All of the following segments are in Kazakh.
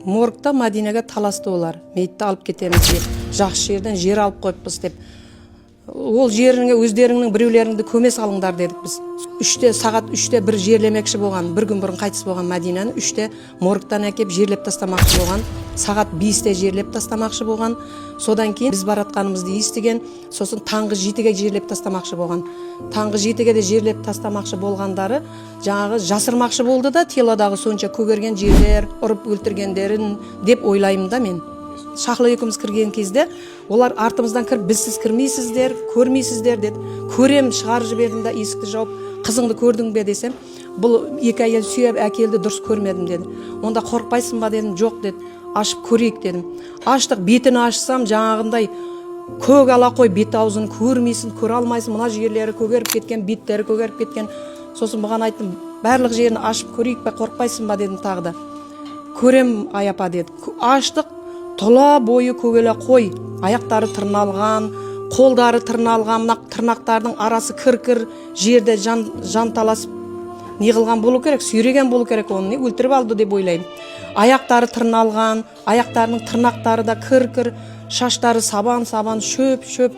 Моргта Мадинаға таласты олар, мәйітті алып кетеміз деп, жақсы жерден жер алып қойыппыз деп. Ол жеріңе өздеріңнің біреулеріңді көме салыңдар дедік біз. 3-те, сағат 3-те бір жерлемекші болған, бір күн бұрын қайтыс болған Мадинаны 3-те моргтан әкеп жерлеп тастамақшы болған, сағат 5-те жерлеп тастамақшы болған. Содан кейін біз баратқанымызды естіген, сосын таңғы 7-ге жерлеп тастамақшы болған. Таңғы 7-ге де жерлеп тастамақшы болғандары жаңағы жасырмақшы болды да, телодағы сонша көгерген жерлер, ұрып өлтіргендерін деп ойлаймын да мен. Шахла екеуміз кірген кезде олар артымыздан кіріп, біз сіз кірмейсіздер, көрмейсіздер деді. Көрем, шығарып жібердім да, есікті жауып, қызыңды көрдің бе десем, бұл екі әйел сүйеп әкелді, дұрыс көрмедім деді. Онда қорықпайсың ба дедім, жоқ деді. Ашып көрейік дедім. Аштық, бетін ашсам, жаңағындай көк ала қой, бет аузын көрмейсің, көре алмайсың, мына жерлері көгеріп кеткен, беттері көгеріп кеткен. Сосын бұған айттым, барлық жерін ашып көрейік пе, қорықпайсың ба дедім тағы да. Көрем, ай апа деді. Аштық, тұла бойы көгала қой, аяқтары тырналған, қолдары тырналған, мына тырнақтардың арасы кір-кір, жерде жан, жанталасып не қылған болу керек, сүйреген болу керек, оны не өлтіріп алды деп ойлаймын. Аяқтары тырналған, аяқтарының тырнақтары да кір-кір, шаштары сабан-сабан, шөп-шөп.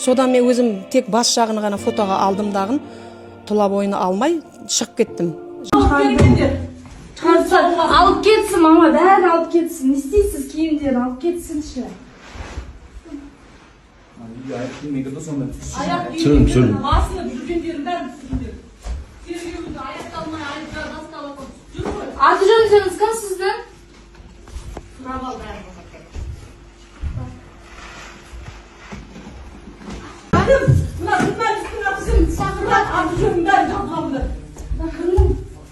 Содан мен өзім тек бас жағын ғана фотоға алдым дағын, тұла бойын алмай шығып кеттім. Шығарса, алып кетсін, мама, бәрін алып кетсін. Не істейсіз, киімдерін алып кетсінші. Аяқ киіммен кірді сонда. Аяқ Түсіндім, түсіндім. Басынып жүргендерін бәрін түсіріңдер. Тергеуді аяқталмай, айыптар расталып жүр ғой. Аты жөніңіз кім сіздің? Сұрап ал бәрін. Кім? Мына журналисттің аты кім? Шақырған, аты жөнін бәрін жазып алыңдар.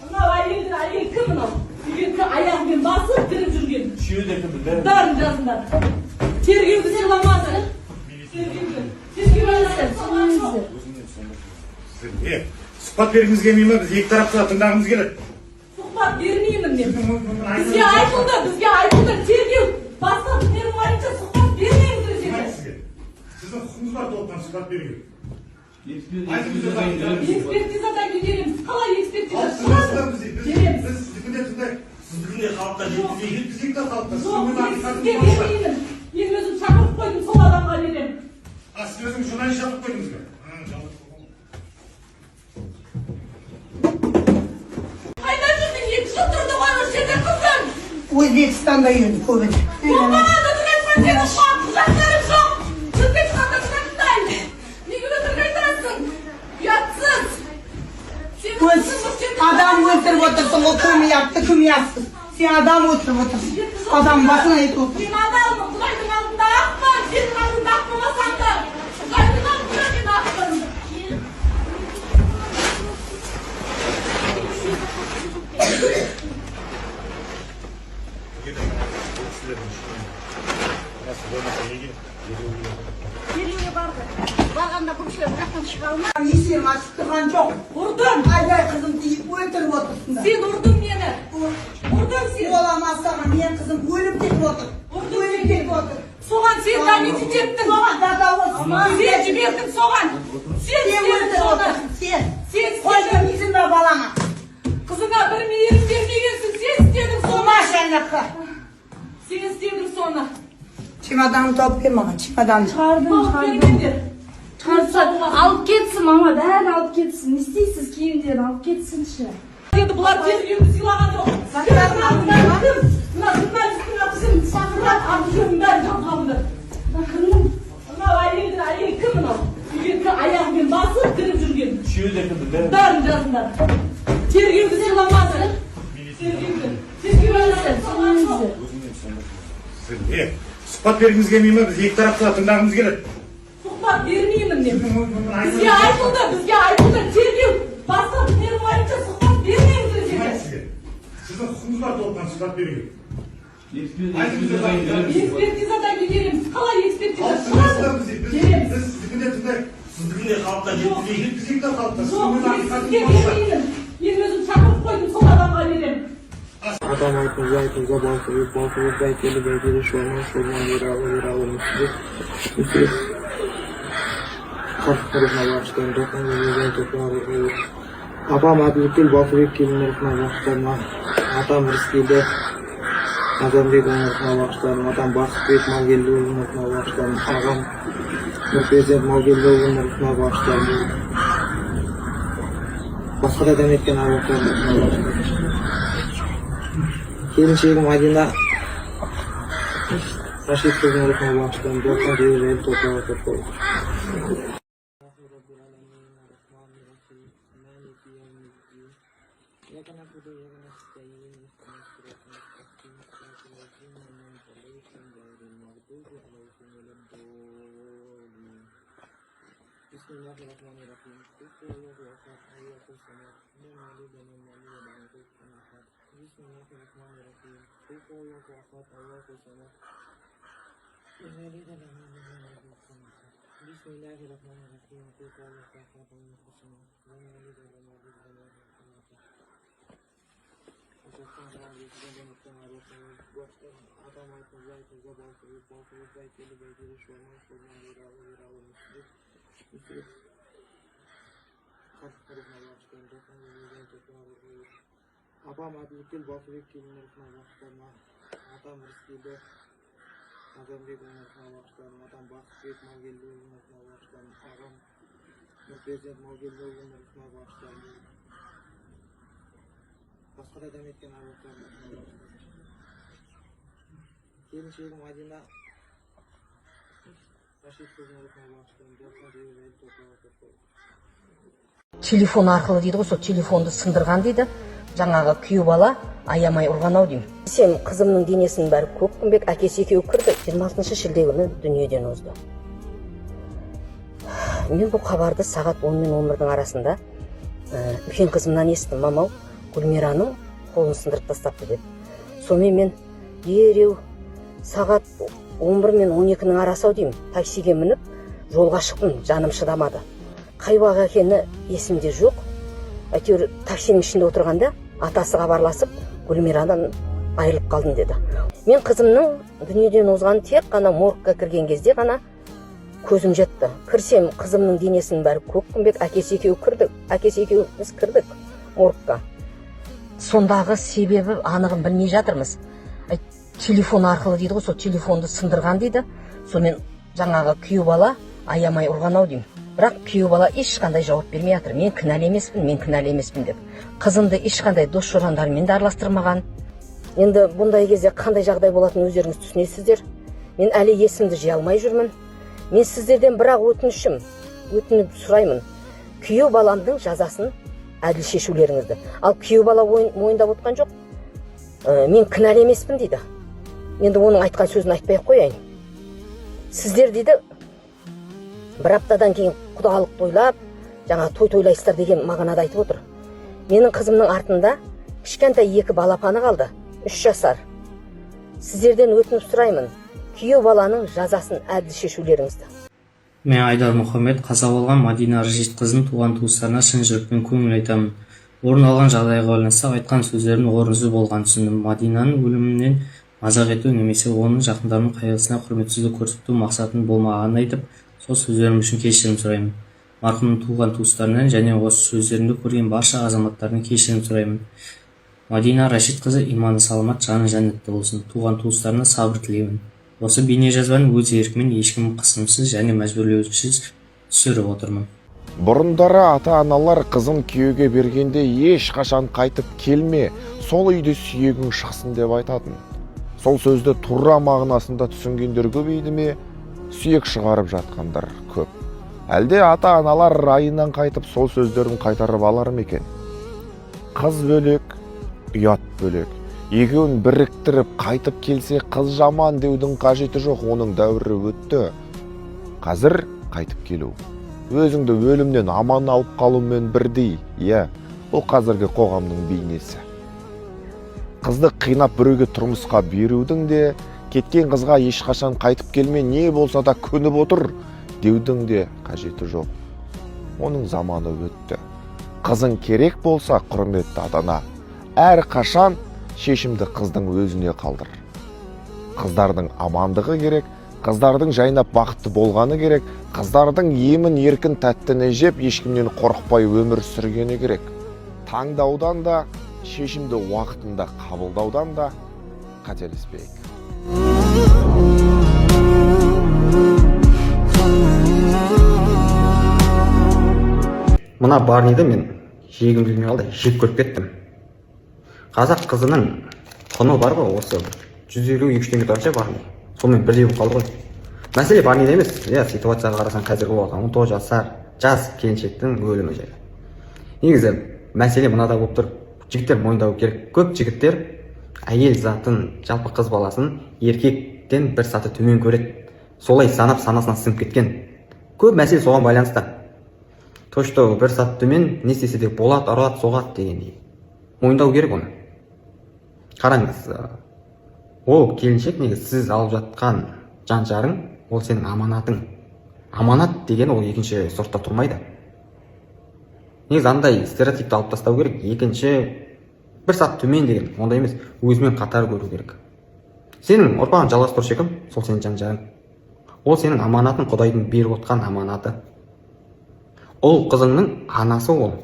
Мынау әйелдің, әйел кім мынау? Үйге аяғымен басып кіріп жүрген. Үшеуі де кірді, бәрі. Бәрін жазыңдар. Тергеуді сыйламады. Тергеуді. Тергеу аяқталған жоқ. Е, сұхбат бергіңіз келмей ма? Біз екі тарапты да тыңдағымыз келеді. Сұхбат бермеймін мен. Бізге айтылды, бізге айтылды, тергеу бастап, менің ойымша, сұхбат бермеңіз деді. Сізге. Сіздің құқығыңыз бар толыққан сұхбат беруге. Экспертизадан келеміз. Экспертизадан береміз. Қалай экспертиза? Ал Шығады. біз біз Береміз. біз сіздікін де тыңдайық. Сіздікін де халыққа жеткізейік. Жеткізейік та халыққа. Жоқ, Сіздің мен ақиқатыңыз сізге бойынша. бермеймін. Мен өзім шақырып қойдым, сол адамға беремін. А, сіз өзіңіз журналист шақырып қойдыңыз ба? А, жалғыз. Қайда жүрдің? 2 жыл тұрды ғой осы жерде қызың. Өзбекстанда едім көбіне. Болмаған, өтірік айтпа, сенің құжаттарың жоқ. Өзбекстанда құжаттай. Неге өтірік айтасың? Ұятсыз. Сенің Өз қызың осы жерде. Адам өлтіріп отырсың ғой, кім ұятты, кім ұятсыз? Сен адам өлтіріп отырсың. Адам басына етіп отырсың. Мен адаммын, Құдайдың алдында ақпын, сенің алдында ақ болмасам да, Құдайдың алдында мен ақпын. Бұл кісілердің ешкім расы болмаса неге Тергеуге барды. Барғанда бұл кісілер бұл жақтан шыға алмай. Есем ашып тұрған жоқ. Ұрдың. Айдай қызым тиіп өлтіріп отырсың. Сен ұрдың мені. Ұрдың сен. Оламас саған, мен қызым өліп кетіп отыр. Ұрдың Өліп сен. кетіп отыр. Соған сен комитет еттің. Соған дада болсын. Сен жібердің соған. Сен Сен істедің өлтіріп соны. отырсың, сен. Сен Қой істедің. бермейсің ба балаңа? Қызыңа бір мейірім бермегенсің. Сен істедің соны. Болмаш ана. Сен істедің соны. Чемоданды тауып бер маған, чемоданды. Шығардым, Тауып шығардым. бергендер. Шығарса, алып кетсін, мама, бәрін алып кетсін. Не істейсіз, киімдерін алып кетсінші. Енді бұлар тергеуді сыйлаған жоқ. Кім? Мына журналисттің аты кім? Шақырған, аты жөнін бәрін жазып алыңдар. Мынау әйелдің, әйел кім мынау? Үйге аяғымен басып кіріп жүрген. Үшеуі де кірді, бәрі. Бәрін жазыңдар. Тергеуді сыйламады. Тергеуді. Тергеу аяқталған жоқ. Е, сұхбат бергіңіз келмей ма? Біз екі тарапты да тыңдағымыз келеді. Сұхбат бермеймін мен. Бізге айтылды, бізге айтылды, тергеу бастап, менің ойымша, сұхбат бермеңіз деді. Сізге. Сіздің құқығыңыз бар толыққан сұхбат беруге. Экспертизадан келеміз. Экспертизадан береміз. Қалай экспертиза? Ал Шығады. біз Береміз. біз сіздікін де тыңдайық. Сіздікін де халыққа жеткізейік. Жеткізейік та халыққа. Жоқ, Сіздің мен сізге ақиқатыңыз бойынша. бермеймін. Мен өзім шақырып қойдым, сол адамға беремін. Атам Айтмырза, Айтмырза, Балқыбек, Балқыбек, Бәйтелі, Бәйтелі, Шорман, Шорман, Ералы, Ералы, Мүсіреп, Мүсіреп, Қарттың рухына бағыштаймын, Тоқан, Өмірзай, Тоқан, Апам Әділкүл, Балқыбек келін рухына бағыштаймын, атам Рыскелді. Назарбек рухына бағыштадым. Атам Бақытбек Малгелдіұлының рухына бағыштадым. Ағам Нұрперзент Малгелдіұлының рухына бағыштадым. Басқа да дәметкен аруақтардың рухына бағыштадым. Келіншегім Мадина Рашидқызының рухына бағыштадым. Жатқан жері жайлы, топырағы көк болсын. إياك نعبد وإياك نستعين اهدنا الصراط المستقيم صراط الذين أنعمت عليهم غير المغضوب عليهم ولا الضالين. بسم الله الرحمن الرحيم. قل هو الله أحد، الله الصمد، لم يلد ولم يولد ولم يكن له كفوا أحد. بسم الله الرحمن الرحيم. قل هو الله أحد، الله الصمد، لم يلد ولم يولد ولم يكن له كفوا أحد. بسم الله الرحمن الرحيم. قل هو الله أحد، الله الصمد، لم يلد ولم يولد ولم يكن له كفوا أحد. Атам Айтмырза Айтмырза, Балқыбек Балқыбек, Бәйкелі Бәйкелі, Шорман Шорман, Ералы Ералы, Мүсіреп Мүсіреп Қартовтың рухына бағыштаймын. Жатқан жері жайлы, топырағы көк. Апам Әділкүл Балқыбек келіннің рухына бағыштадым. Атам Рыскелді Назарбекұлының рухына бағыштадым. Атам Бақытбек Малгелдіұлының рухына бағыштадым. Ағам Нұрперзент Малгелдіұлының рухына бағыштадым. Басқа да дәметкен аруақтардың рухына бағыштадым. Келіншегім Мадина Рашидқызының рухына бағыштадым. Жатқан жері жайлы, топырағы көк болсын. Телефон арқылы дейді ғой, сол телефонды сындырған дейді. Жаңағы күйеу бала аямай ұрған ау деймін. Сен қызымның денесінің бәрі көкпеңбек, әкесі екеуі кірді. 26 шілде күні дүниеден озды. Мен бұл хабарды сағат 10 мен 11-дің арасында үлкен қызымнан естідім. Мамау, Гүлмираның қолын сындырып тастапты деп. Сонымен мен дереу сағат 11 мен 12-нің арасы ау деймін, таксиге мініп жолға шықтым. Жаным шыдамады. Қай уақ екені есімде жоқ, әйтеуір таксинің ішінде отырғанда атасы хабарласып, Гүлмирадан айырылып қалдым деді. Мен қызымның дүниеден озғанын тек қана моргқа кірген кезде ғана көзім жетті. Кірсем, қызымның денесінің бәрі көкпеңбек. Әкесі екеуі кірдік, әкесі екеуміз кірдік моргқа. Сондағы себебі анығын білмей жатырмыз. Телефон арқылы дейді ғой, сол телефонды сындырған дейді. Сонымен жаңағы күйеу бала аямай ұрған ау деймін. Бірақ күйеу бала ешқандай жауап бермей жатыр, мен кінәлі емеспін, мен кінәлі емеспін деп. Қызымды ешқандай дос жорандармен де араластырмаған. Енді бұндай кезде қандай жағдай болатынын өздеріңіз түсінесіздер. Мен әлі есімді жия алмай жүрмін. Мен сіздерден бірақ өтінішім, өтініп сұраймын, күйеу баламдың жазасын әділ шешулеріңізді. Ал күйеу бала мойындап отқан жоқ. Мен кінәлі емеспін дейді. Енді оның айтқан сөзін айтпай ақ қояйын. Сіздер, дейді, бір аптадан кейін құдалық тойлап, жаңа той тойлайсыздар деген мағынада айтып отыр. Менің қызымның артында кішкентай екі балапаны қалды, 3 жасар. Сіздерден өтініп сұраймын, күйеу баланың жазасын әділ шешулеріңізді. Мен, Айдар Мұхаммед, қаза болған Мадина Рашидқызының туған туыстарына шын жүрекпен көңіл айтамын. Орын алған жағдайға байланысты айтқан сөздерімнің орынсыз болғанын түсіндім. Мадинаның өлімінен мазақ ету немесе оның жақындарының қайғысына құрметсіздік көрсету мақсатым болмағанын айтып, сол сөздерім үшін кешірім сұраймын. Марқұмның туған туыстарынан және осы сөздерімді көрген барша азаматтардан кешірім сұраймын. Мадина Рашидқызы иманы саламат, жаны жәннатта болсын. Туған туыстарына сабыр тілеймін. Осы бейнежазбаны өз еркіммен, ешкімнің қысымсыз және мәжбүрлеусіз түсіріп отырмын. Бұрындары ата-аналар қызын күйеуге бергенде ешқашан қайтып келме, сол үйде сүйегің шықсын деп айтатын. Сол сөзді тура мағынасында түсінгендер көбейді ме, сүйек шығарып жатқандар көп. Әлде ата-аналар райынан қайтып, сол сөздерін қайтарып алар ма екен? Қыз бөлек, ұят бөлек. Екеуін біріктіріп, қайтып келсе қыз жаман деудің қажеті жоқ, оның дәуірі өтті. Қазір қайтып келу өзіңді өлімнен аман алып қалумен бірдей. Иә, бұл қазіргі қоғамның бейнесі. Қызды қинап біреуге тұрмысқа берудің де, кеткен қызға ешқашан қайтып келме, не болса да көніп отыр деудің де қажеті жоқ. Оның заманы өтті. Қызың керек болса, құрметті ата-ана, әрқашан шешімді қыздың өзіне қалдыр. Қыздардың амандығы керек, қыздардың жайнап бақытты болғаны керек, қыздардың емін еркін тәттіні жеп, ешкімнен қорықпай өмір сүргені керек. Таңдаудан да, шешімді уақытында қабылдаудан да Қателеспейік. Мына Барниді мен жегім келмей қалды, жек көріп кеттім. Қазақ қызының құны бар ғой, осы 152 теңге тұрады ше Барни, сонымен бірдей болып қалды ғой. Мәселе Барниде емес, иә. Ситуацияға қарасаң, қазіргі болған 19 жасар жас келіншектің өлімі жайлы. Негізі мәселе мынада болып тұр: жігіттер мойындау керек, көп жігіттер әйел затын, жалпы қыз баласын еркектен бір саты төмен көреді. Солай санап, санасына сіңіп кеткен. Көп мәселе соған байланысты, то что бір саты төмен, не істесе де болады, ұрады, соғады дегендей. Мойындау керек оны. Қараңыз, ол келіншек негізі сіз алып жатқан жан жарың, ол сенің аманатың. Аманат деген ол екінші сортта тұрмайды. Негізі андай стереотипті алып тастау керек, екінші, бір саты төмен деген ондай емес, өзімен қатар көру керек. Сенің ұрпағың жалғастырушы кім? Сол сенің жан жарың. Ол сенің аманатың, құдайдың беріп отқан аманаты. Ұл қызыңның анасы ол,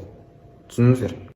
түсініңіздер.